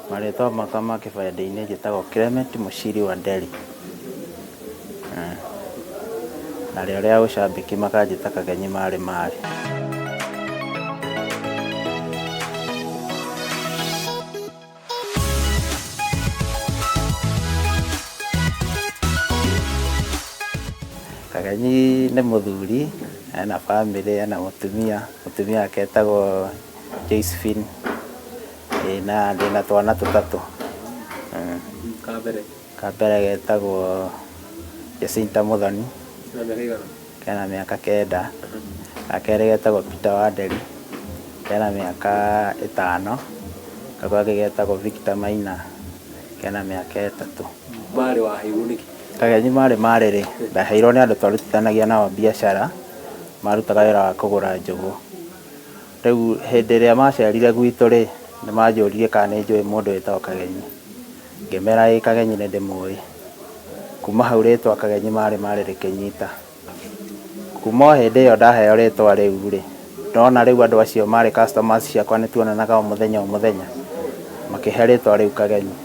Marĩtwa makwa ma kĩbandĩ-inĩ njĩtagwo Clement Mũciri wa Nderi. Narĩo rĩa ũcambĩki makanjĩta Kagenyi Marĩ Marĩ. Kagenyi nĩ mũthuri, ena bamĩrĩ, ena mũtumia, mũtumia wake etagwo Josephine, ĩĩ na ndĩna twana tũtatũ. Ka mbere? Ka mbere getagwo Jacinta Muthoni. Kena mĩaka ĩigana? Kena mĩaka kenda. Ga kerĩ getagwo Peter Wanderi, kena mĩaka ĩtano. Kau kangĩ getagwo Victor Maina, kena mĩaka ĩtatũ. Marĩ waheirwo nĩkĩ? Kagenyi marĩ marĩ rĩ, ndaheirwo nĩ andũ twarutithanagia nao biacara, marutaga wĩra wa kũgũra njũgũ. Rĩu hĩndĩ ĩrĩa macerire gwitũ rĩ, nĩ manjũririe kana nĩ njũĩ mũndũ wĩtagwo Kagenyi. Ngĩmera ĩĩ Kagenyi nĩ ndĩmũĩ. Kuma hau rĩtwa Kagenyi marĩ marĩ rĩkĩnyita. Kuma o hĩndĩ ĩyo ndaheo rĩtwa rĩu rĩ, ndona rĩu andũ acio marĩ customers ciakwa nĩ tuonanaga o mũthenya o mũthenya, makĩhe rĩtwa rĩu Kagenyi.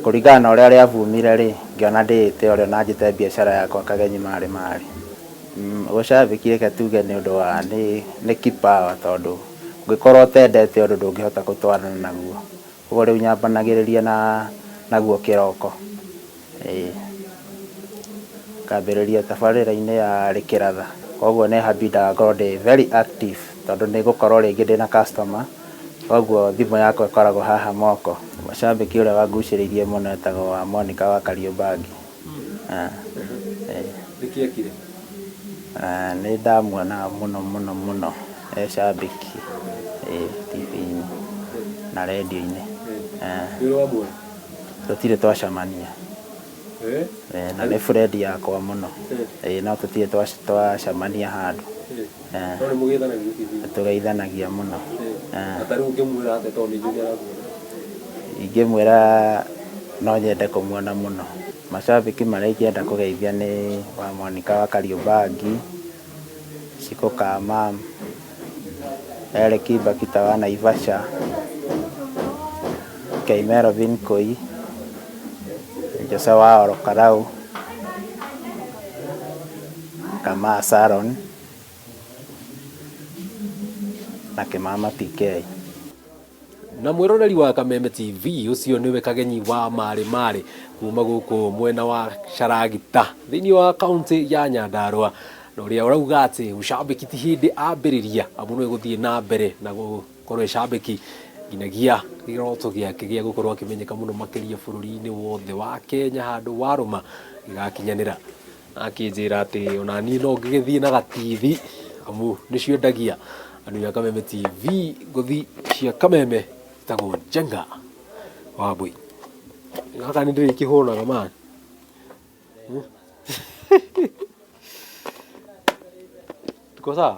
Kũringana na ũrĩa rĩavumire rĩ, ngĩona ndĩĩte o rĩo na njĩte biacara yakwa Kagenyi Marĩ Marĩ. Ũcambĩki reke tuge nĩ ũndũ wa nĩ kipawa tondũ ũngĩkorwo ũtendete ũndũ ndũngĩhota gũtwarana naguo. Ũguo rĩu nyambanagĩrĩria na naguo kĩroko. Ĩĩ. Ngambĩrĩria tabarĩra-inĩ ya rĩkĩratha. Koguo nĩ habindaga ngorwo ndĩ very active tondũ nĩ ngũkorwo rĩngĩ ndĩna customer, koguo thimũ yakwa ĩkoragwo haha moko. Mũcambĩki ũrĩa wangucĩrĩirie mũno etagwo wa Monica wa Kariobangi. Nĩkĩ ekire? Nĩ ndamuonaga mũno mũno mũno e cambĩki TV-inĩ na rendio-inĩ. Nĩ ũrĩ wamuona? Tũtirĩ twacemania. Na nĩ friend yakwa mũno. No tũtirĩ twacemania handũ. No nĩ mũgeithanagia TV-inĩ? Nĩ tũgeithanagia mũno. Na ta rĩu ũngĩmwĩra atĩa tondũ nĩ njũĩ nĩ arakuona? Ingĩmwĩra no nyende kũmuona mũno. Macambĩki marĩa ingĩenda kũgeithia nĩ wa Monica wa Kariobangi, Shiko Kamam, Eric Bakita wa Naivasha, K Melvin Koi, Jose wa Orokarau, Kamaa Sharon na Kĩmama PK. Na mwĩroreri wa Kameme TV ũcio nĩwe Kagenyi wa Marĩ Marĩ kuma gũkũ mwena wa Caragita thĩinĩ wa kaunti ya Nyandarua na ũrĩa ũrauga atĩ ũcambĩki ti hĩndĩ ambĩrĩria amu no ĩgũthiĩ na mbere na gũkorwo ĩcambĩki nginyagia kĩroto gĩake gĩa gũkorwo akĩmenyeka mũno makĩria bũrũri-inĩ wothe wa Kenya handũ warũma gĩgakinyanĩra. Akĩnjĩra atĩ ona niĩ no ngĩgĩthiĩ na gatithi amu nĩcio endagia andũ a Kameme TV ngũthi cia Kameme ĩtagwo Njenga wa Mbũi. Gaka nĩ ndĩrĩkĩhũnaga man. Tuko sawa?